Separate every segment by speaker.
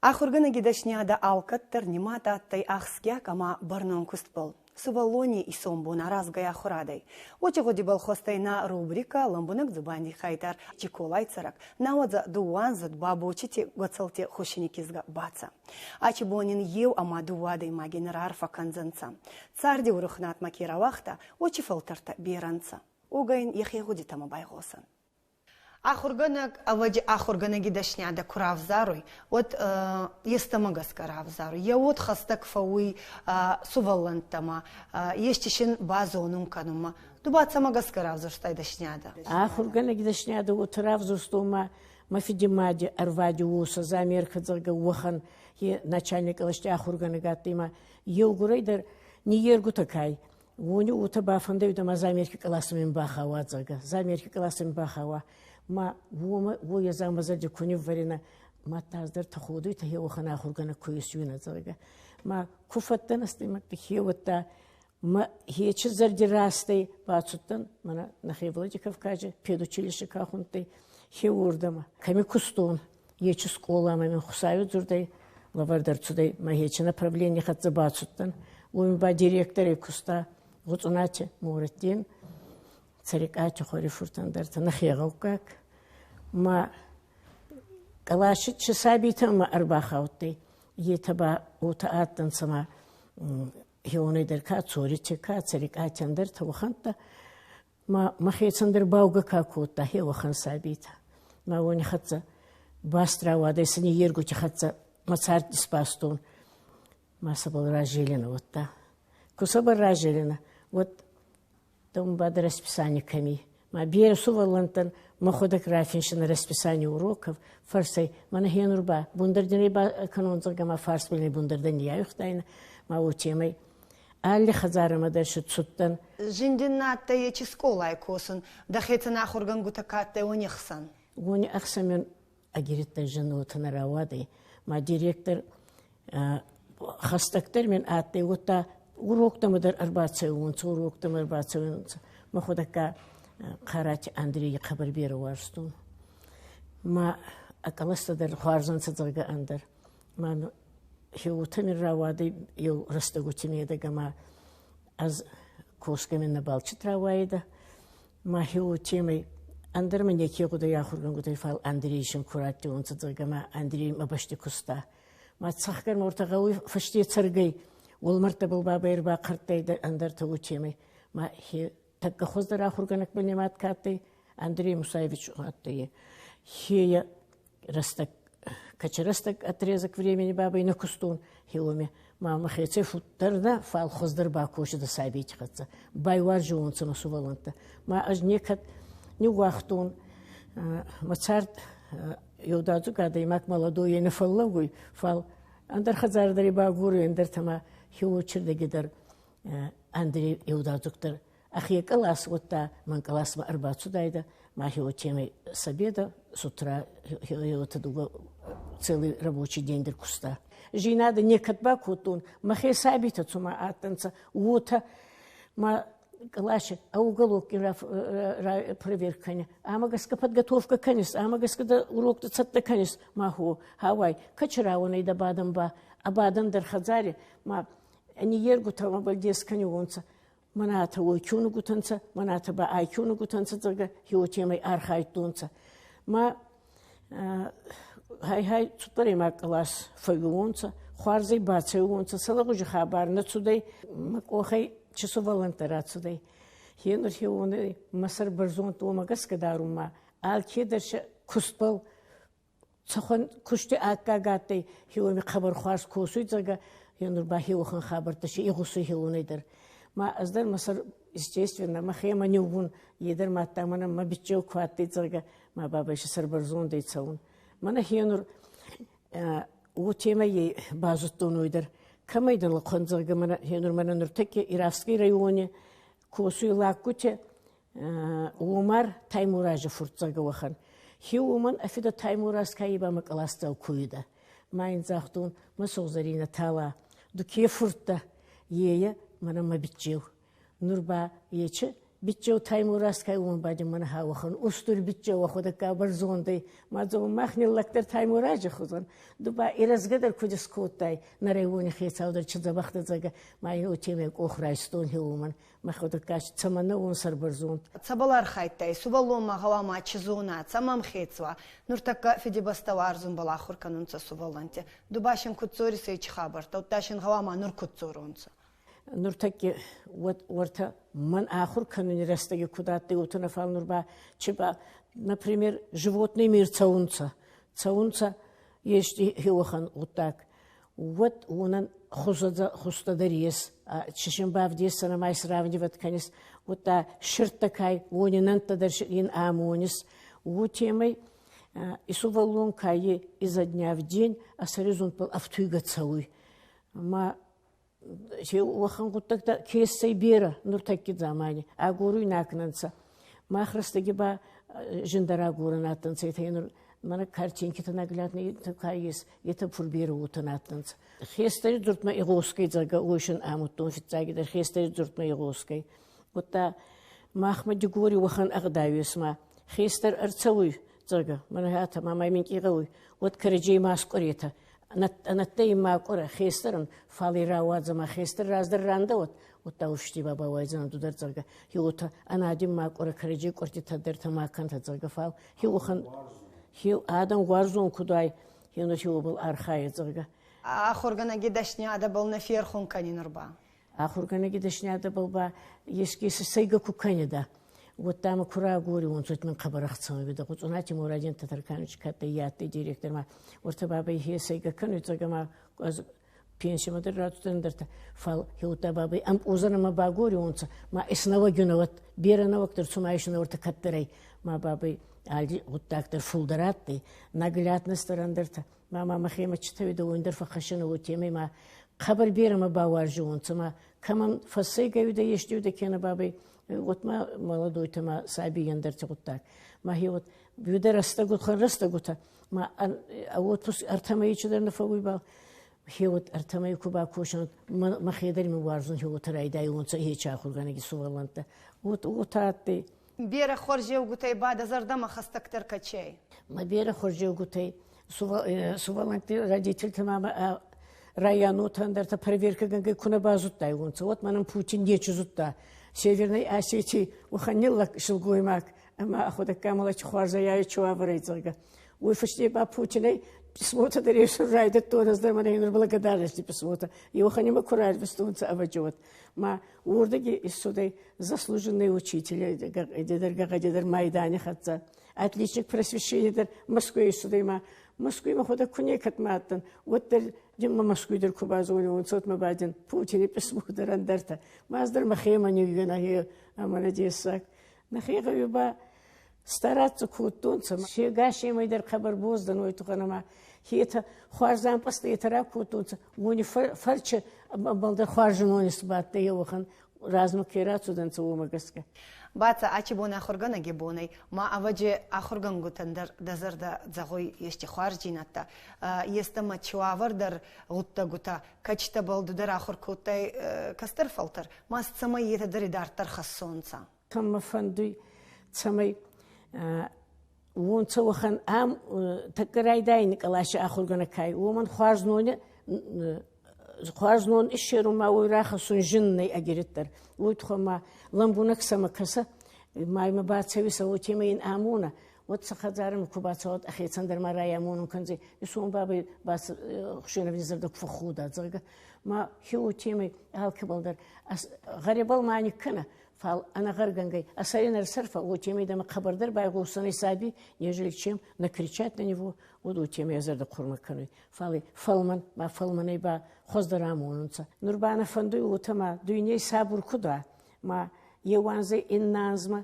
Speaker 1: Ахургӕнӕги дӕсниадӕ алкӕддӕр нимад адтӕй ахсгиаг ӕма бӕрнон кустбӕл. Сувӕллони исонбон аразгӕй ахурадӕй. Уоти гъудибӕл хуӕстӕй нӕ рубрикӕ лӕмбунӕг дзубандий хайтар Чиколай цӕрӕг, науӕдзӕ дууанздзуд Бабочити Гуӕцӕлти Хусини кизгӕ Баца. Ачи бон ин еу ӕма дууӕ адӕймаги нӕ раарфӕ кӕндзӕнцӕ. Царди урух надмӕ ке рауагъта, уочи фӕлтӕртӕ берӕ нцӕ. Уогӕ ин ӕхе гъудитӕмӕ байгъосӕн. Ахургӕнӕг, ӕвӕдзи, ахургӕнӕги дӕсниадӕ ку равзаруй, уӕд естӕмӕ гӕсгӕ равзаруй. Е уод хӕстӕг фӕууй сувӕллӕнттӕмӕ, ести син базонун кӕнунмӕ. Ду ба цӕмӕ гӕсгӕ равзурстай дӕсниадӕ?
Speaker 2: Ахургӕнӕги дӕсниадӕ уотӕ равзурстон ма мӕ фидимади ӕрвади уосӕ Замерка, зӕгъгӕ, уӕхӕн начальник кълӕсти ахургӕнӕг адтӕй ма еугурӕй дӕр ниййергутӕ кай Уони уотӕ бафӕндӕуидӕ ма Замерки къласмӕ бахауа, зӕгъгӕ. Замерки къласмӕ бахауа. Ма уомӕ уой ӕз ӕма зӕрди ку ниввӕринӕ, мадта ӕз дӕр тӕходуйтӕ хеуӕхӕн ахургӕнӕг ку исуинӕ, зӕгъгӕ. Ма ку фӕдтӕн ӕстӕмӕгти хеуӕттӕ, ма хечи зӕрди растӕй бацудтӕн, мӕнӕ нӕхе Владикавкази педучилище ка хундтӕй, хеуордӕмӕ. Кӕми кустон, ечи скъоламӕ мин Хуцауи дзурдӕй лӕвӕрд ӕрцудӕй, ма ечи направлений хӕццӕ бацудтӕн. Уоми ба директорӕй куста Гъуцъунати Мураттин, Цӕрикъати хуӕрифуртӕн дӕр нӕхе гъӕуккаг. Ма къласи чи сабийтӕмӕ ӕрбахаудтӕй, етӕ ба уотӕ адтӕнцӕ ма хеуонӕй дӕр ка Цорити, ка Цӕрикъати ӕндӕртӕ уӕхӕнттӕ. Ма мӕхецӕн дӕр баугӕ ка кодта, хе уӕхӕн сабийтӕ. Ма уони хӕццӕ баст рауадӕй сӕ ниййергути хӕццӕ мӕ цард исбастон. Ма сӕбӕл разелинӕ уодта. Ку сӕбӕл разелинӕ, уӕд дӕум ба дӕ расписание кӕми. Ма берӕ сувӕллӕнттӕн мӕхуӕдӕг рафинсинӕ расписание уроков, фӕрсӕй, мӕнӕ хенур ба бундӕрдинӕй ба кӕнон, зӕгъгӕ, ма фарсбӕл бундӕрдӕн ниййайухтайнӕ, ма уотемӕй алли хӕдзарӕмӕ дӕр цудтӕн.
Speaker 1: Зиндин на адтӕй ечи скъолай косун, дӕхецӕн ахургӕнгутӕ ка адтӕй, уони хсӕн?
Speaker 2: Уони ӕхсӕн мин ӕгириддӕр зӕнотӕ нӕ рауадӕй. Ма директор хӕстӕгдӕр мин адтӕй, уӕдта уроктӕмӕ дӕр ӕрбацӕуонцӕ, уроктӕмӕ ӕрбацӕуонцӕ. Мӕхуӕдӕгка Хъарати Андрейи хъӕбӕр берӕ уарзтон. Ма ӕ кълӕстӕ дӕр хуарз ӕнцӕ, зӕгъгӕ, ӕндӕр. Ма хеуотӕ мин рауадӕй еу рӕстӕгути медӕгӕ ма ӕз косгӕ мин нӕбал рауайидӕ. Ма хеуотемӕй ӕндӕр мӕ неке гъудӕй ахургӕнгутӕй, фал Андрей исин ку раттиуонцӕ, зӕгъгӕ, ма Андрей мӕ бӕсти куста. Ма цӕхгӕр мортӕ гъӕуи фӕсте цӕргӕй, уӕлмӕрдтӕбӕл бабӕй ӕрбахъӕрттӕй ӕндӕртӕ уотемӕй. Ма хе тӕккӕ хуӕздӕр ахургӕнӕгбӕл нимад ка адтӕй, Андрей Мусаевич адтӕй. Хея рӕстӕг качарӕстӕг отрезок времени бабӕй нӕ кустон хеуоми. Ма мӕхецӕй фуддӕр нӕ, фал хуӕздӕр бакосидӕ сабийти хӕццӕ. Байуарзиуонцӕ мӕ сувӕллӕнттӕ. Ма ӕз некӕд ниууагътон мӕ цард еудадзуг адӕймаг молодойӕй нӕ фӕллӕууй, фал ӕндӕр хӕдзарӕ дӕр багоруй, ӕндӕртӕмӕ хеуочирдӕги дӕр Андрей еудадзугдӕр ӕхе кълас уодта мӕн къласмӕ ӕрбацудайдӕ, ма хеуотемӕй с обеда с утра хеуотӕ дууӕ целый рабочий день дӕр куста. Зийнадӕ некӕд бакодтон, мӕхе сабийтӕ цума адтӕнцӕ, уотӕ ма къласи а уголок проверка кӕнӕ, ама гӕсгӕ подготовка кӕнис, ама гӕсгӕ дӕ уроктӕ цӕттӕ кӕнис, ма хо, хауай, кӕчи рауӕнӕй дӕ бадӕн ба, а бадӕн дӕр хӕдзари, ма ниййергутӕ мӕбӕл дес кӕниуонцӕ, мӕнӕ уой киунугутӕ нцӕ, мӕнӕ ба ай киунугутӕ нцӕ, зӕгъгӕ, хеуотемӕй архайдтонцӕ. Ма хай-хай цуппӕремаг кълас фӕууонцӕ, хуарзӕй бацӕуонцӕ, сӕ лӕгъузи хабар нӕ цудӕй, мӕ къохӕй чи сувӕллӕнттӕ рацудӕй. Хенур хеуонӕй мӕ сӕр бӕрзонд уомӕ гӕсгӕ дарунмӕ алкедӕр сӕ кустбӕл цӕхуӕн кусти аккаг адтӕй, хеуони хъӕбӕр хуарз косуй, зӕгъгӕ, нур ба хеуӕхӕн хабӕрттӕ си игъусуй хеуонӕй дӕр. Ма ӕз дӕр мӕ сӕр, естественно, мӕхемӕ ниуун, е дӕр мадта мӕнӕ мӕ биччеу ку адтӕй, зӕгъгӕ, ма бабӕй си сӕрбӕрзондӕй цӕун. Мӕнӕ хенур уотемӕй базудтон уой дӕр. Кӕмӕй дӕн лӕхъуӕн, зӕгъгӕ, мӕнӕ хенур мӕнӕ нуртӕкки Ирафский райони косуй Лагкути Умар Таймуразы фурт зӕгъгӕ уӕхӕн. Хи уомӕн ӕ фидӕ Таймураз ка ибӕ мӕ къласдзау куйдӕ. Ма ин загътон, мӕ сугъзӕрийнӕ тала, ду ке фурт дӕ? Ее, мӕнӕ мӕ биччеу. Нур ба ечи Биччеу Таймураз кай уомӕн ба дин мӕнӕ уӕхӕн устур биччеу ӕхуӕдӕгка бӕрзондӕй, ма зӕгъун, мах ниллӕгдӕр Таймурази хузӕн. Ду ба ирӕзгӕ дӕр куд искодтай, нӕ райони хецау дӕр чи дзӕбӕхдӕр зӕгъгӕ, ма ин уотемӕй къох райстон хе уомӕн. Мӕхуӕдӕгка цӕмӕннӕ уон сӕрбӕрзонд.
Speaker 1: Цӕбӕл архайдтай, сувӕллонмӕ гъӕуама чи зона, цӕмӕ ӕмхец уа? Нуртӕккӕ Фидибӕстӕ уарзунбӕл ахур кӕнунцӕ сувӕллӕнтти. Ду ба син куд дзорис ечи хабӕрттӕ, удта син гъӕуама нур куд дзоронцӕ?
Speaker 2: Нуртӕкки уӕртӕ мӕн ахур кӕнуни рӕстӕги куд адтӕй, уотӕ нӕ, фал нур ба чи ба, например, животные мир цӕунцӕ, цӕунцӕ ести хеуӕхӕн гъуддаг. Уӕд уонӕн хузтӕ дӕр ес, чысин бавдесӕн ӕма сравнивать кӕнис, удта сирдтӕ кай, уони нӕнттӕ дӕр ин амонис. Уотемӕй исувӕллон кайи изо дня в день ӕ сӕри зундбӕл ӕфтуйгӕ цӕуй. Ма уӕхӕн гъуддӕгтӕ ке иссӕй берӕ нуртӕкки дзамани, агоруйнаг нӕ нцӕ. Мах рӕстӕги ба зиндӕр агорӕн адтӕнцӕ, етӕ нур мӕнӕ картинкитӕ наглядный ка ес, етӕ пур берӕ уотӕ адтӕнцӕ. Хестӕри дзурдмӕ игъосгӕй, зӕгъгӕ, уойсӕн амудтон фиццагидӕр хестӕри дзурдмӕ игъосгӕй. Удта махмӕ Дигори уӕхӕн ӕгъдау ес ма хестӕр ӕрцӕуй, зӕгъгӕ, мӕнӕ атӕ ма май минкъий гъӕуй, уӕд кӕрӕдзей ма скъуӕретӕ. Ӕнӕттӕй ма къуӕрӕ хестӕрӕн, фал и рауадзӕ ма хестӕр раздӕр рандӕуӕд, удта усти ба бауайдзӕнӕн ду дӕр, зӕгъгӕ, хеуотӕ ӕнадин ма къуӕрӕ кӕрӕдзей къуӕртитӕ дӕртӕ ма кӕнтӕ, зӕгъгӕ, фал хеуӕхӕн хеу адӕм уарзон куд ӕй, хеуӕн хеуӕбӕл архайӕ, зӕгъгӕ.
Speaker 1: Ахургӕнӕги дӕсниадӕбӕл нӕ ферхун кӕнин ба?
Speaker 2: Ахургӕнӕги дӕсниадӕбӕл ба еске сӕйгӕ ку кӕнидӕ, уӕдта ма ку рагориуонцӕ, мин хъӕбӕр ӕхцӕуӕн уидӕ. Гъуцъунати Мурадин Татарканович кӕддӕй адтӕй директор ма уӕртӕ бабӕй хе сӕйгӕ кӕнуй, зӕгъгӕ ма ӕз пенсимӕ дӕр рацудтӕн ӕндӕртӕ. Фал хеудта бабӕй ӕмпъузӕнӕмӕ багориуонцӕ, ма иснӕуӕгюнӕуӕт, берӕ нӕуӕгдӕр цума иснӕуӕртӕ кӕддӕрӕй, ма бабӕй алли гъуддаг дӕр фулдӕр адтӕй, наглядность дӕр ӕндӕртӕ. Ма ма мӕхемӕ читӕуидӕ, уой дӕр фӕххӕссӕнӕ уотемӕй ма хъӕбӕр берӕ мӕ бауарзиуонцӕ ма кӕмӕн фӕссӕйгӕуидӕ естиуидӕ кенӕ бабӕй вот ма молодойтӕ ма сабийӕн дӕр ци гъуддаг. Ма хе вот бюдӕ рӕстӕгутӕ рӕстӕгутӕ ма отпуск ӕртӕмӕй чидӕр нӕ фӕууй бал хе вот ӕртӕмӕй ку бакосӕн мӕхе дӕр мин уарзун хе уотӕ райдайуонцӕ хечи ахургӕнӕги сувӕллӕнттӕ. Вот уотӕ адтӕй.
Speaker 1: Берӕ хуӕрзеугутӕй ба дӕ зӕрдӕмӕ хӕстӕгдӕр кӕчей?
Speaker 2: Ма берӕ хуӕрзеугутӕй сувӕллӕнтти родительтӕмӕ районутӕн дӕр проверкӕгӕнгӕй ку нӕ базудтайуонцӕ, уӕд мӕнӕн Путин нечи зудта. Северной Осетий уӕхӕн ниллӕг силгоймаг ӕма ӕхуӕдӕгка мӕлӕти хуарзӕй чуавӕрӕй, зӕгъгӕ. Уой фӕсте ба Путинӕй писмотӕ дӕр есун райдӕдтон, ӕз дӕр мӕнӕ нур благодарности писмотӕ. Еухӕнимӕ ку рарвистонцӕ ӕвӕджиуӕд. Ма уордӕги иссудӕй заслуженный учитель дӕр гӕгъӕди дӕр майдани хӕццӕ. Отличник просвещения дӕр Москве иссудӕй ма Москве мӕхуӕдӕг ку некӕд ма адтӕн, уӕддӕр дин ма Москве дӕр ку базониуонцӕ, уӕд ма бадин Путини писмо дӕр ӕндӕртӕ. Ма ӕз дӕр мӕхемӕ ниггӕнӕ ӕма нӕ дессаг. Нӕхе гъӕуи ба стараться кодтонцӕ. Се гасемӕй дӕр хъӕбӕр боз дӕн уой туххӕн ӕма хетӕ хуарз ампъӕстӕ етӕ ракодтонцӕ, уони фӕрче ӕмбалдӕр хуарзӕнон исбадтӕй еуӕхӕн размӕ ке рацудӕнцӕ, уомӕ гӕсгӕ.
Speaker 1: Баца, ачи бон ахургӕнӕги бонӕй ма ӕвӕджи ахургӕнгутӕн дӕр дӕ зӕрдӕ зӕгъуй ести хуарздзийнӕдтӕ, естӕмӕ чуавӕрдӕр гъуддӕгутӕ, кӕчтӕбӕл ду дӕр ахур кодтай кӕстӕр фӕлтӕр, ма цӕмӕй етӕ дӕр идарддӕр хӕссонцӕ?
Speaker 2: Кӕм мӕ фӕндуй, цӕмӕй уонцӕ уӕхӕн ам тӕккӕ райдайӕни къласи ахургӕнӕг кай, уомӕн хуарз нон иссерун ма уой рахӕссун зин нӕй ӕгириддӕр. Уой туххӕн ма лӕмбунӕг сӕмӕ кӕсӕ, ма имӕ бацӕуисӕ, уотемӕй ин амона, уӕд сӕ хӕдзарӕмӕ ку бацӕуӕд, ӕхецӕн дӕр ма райамонун кӕндзӕй, исон бабӕй Хусенови зӕрдӕ ку фӕххуда, зӕгъгӕ. Ма хе уотемӕй алкӕбӕл дӕр гъӕребӕл ма никкӕнӕ, фал ӕнӕгъӕргӕнгӕй ӕсӕрин ӕрсӕрфа, уотемӕй дӕмӕ хъӕбӕрдӕр байгъосдзӕнӕй саби, нежели чем накричать на него, уӕд уотемӕй ӕ зӕрдӕ хъурмӕ кӕнуй. Фал фӕлмӕн ма фӕлмӕнӕй ба хуӕздӕр амонунцӕ. Нур ба нӕ фӕндуй уотӕ ма дуйней сабур куд уа, ма еу анзӕй иннӕ анзмӕ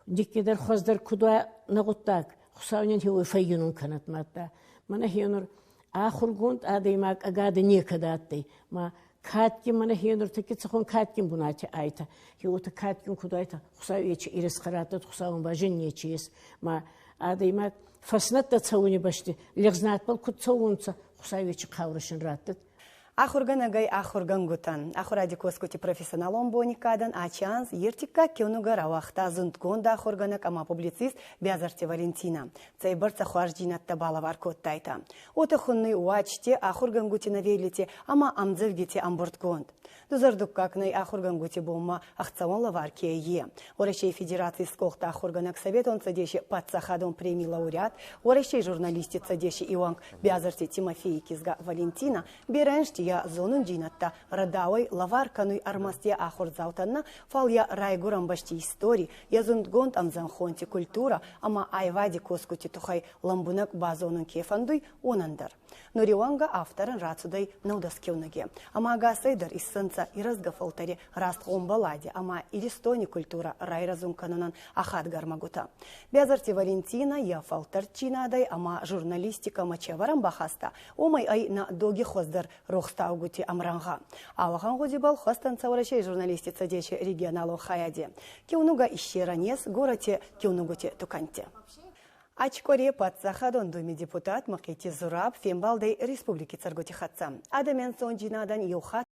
Speaker 2: никкидӕр хуӕздӕр куд уа нӕ гъуддаг, Хуцау нин хеуой фӕййинун кӕнӕд мадта. Мӕнӕ хенур ахургонд адӕймаг ӕгадӕ некӕд адтӕй, ма кадгин мӕнӕ хенуртӕки цӕхуӕн кадгин бунати айтӕ, хеуотӕ кадгин куд айтӕ, Хуцау ечи ирисхъӕ раттӕд, Хуцауӕн ба зин нечи ес. Ма адӕймаг фӕснӕдтӕ цӕуни бӕсти лигъзнадбӕл куд цӕуонцӕ, Хуцау ечи хъаурӕ син раттӕд.
Speaker 1: Ахургӕнӕгӕй ахургӕнгутӕн, ахуради косгути профессионалон бони кадӕн ачи анз ертиккаг киунугӕ рауагъта зундгонд ахургӕнӕг ӕма публицист Биазырти Валентинӕ. Цӕйбӕрцӕ хуарздзийнӕдтӕ балӕвар кодтайтӕ. Уотӕ хуннуй уачти, ахургӕнгути новеллити ӕма ӕмдзӕвгити ӕмбурдгонд. Дузӕрдуггаг нӕй ахургӕнгути бонмӕ ӕхцӕуӕн лӕвар ке е. Уӕрӕсей Федераций скъохт ахургӕнӕг Советон Цӕдеси паддзахадон премий лауреат, Уӕрӕсей журналистти Цӕдеси иуӕнг Биазырти Тимофейи кизгӕ Валентина берӕ ӕнзти йӕ зонундзийнӕдтӕ рӕдауӕй лӕвар кӕнуй ӕрмӕст йӕ ахурдзаутӕн нӕ, фал йӕ райгурӕн бӕсти истори, йӕ зундгонд ӕмзӕнхонти культурӕ ӕма айвади косгути туххӕй лӕмбунӕг базонун ке фӕндуй, уонӕн дӕр. Нуриуӕнгӕ авторӕн рацудӕй 19 киунуги, ӕма ӕгасӕй дӕр иссӕнцӕ ирӕзгӕ фӕлтӕри раст гъомбӕлади ӕма Иристони культурӕ райрӕзун кӕнунӕн ахадгӕ ӕрмӕгутӕ. Бязарти Валентинӕ йӕ фӕлтӕрдджийнадӕй ӕма журналистикӕмӕ чевӕрӕн бахаста, уомӕй ӕй нӕ доги хуӕздӕр рохстаугути ӕмрӕнгъӕ. Ауӕхӕн гъудибӕл хуӕстӕнцӕ Уӕрӕсей журналистти Цӕдеси регионалон хайади. Киунугӕ иссерӕн ес горӕти киунугути тукӕнтти. Ачкъуӕре Паддзахадон Думи депутат Мӕхъити Зураб фембалдӕй республики цӕргути хӕццӕ. Адӕмӕн ӕнцондзийнадӕн еу хатт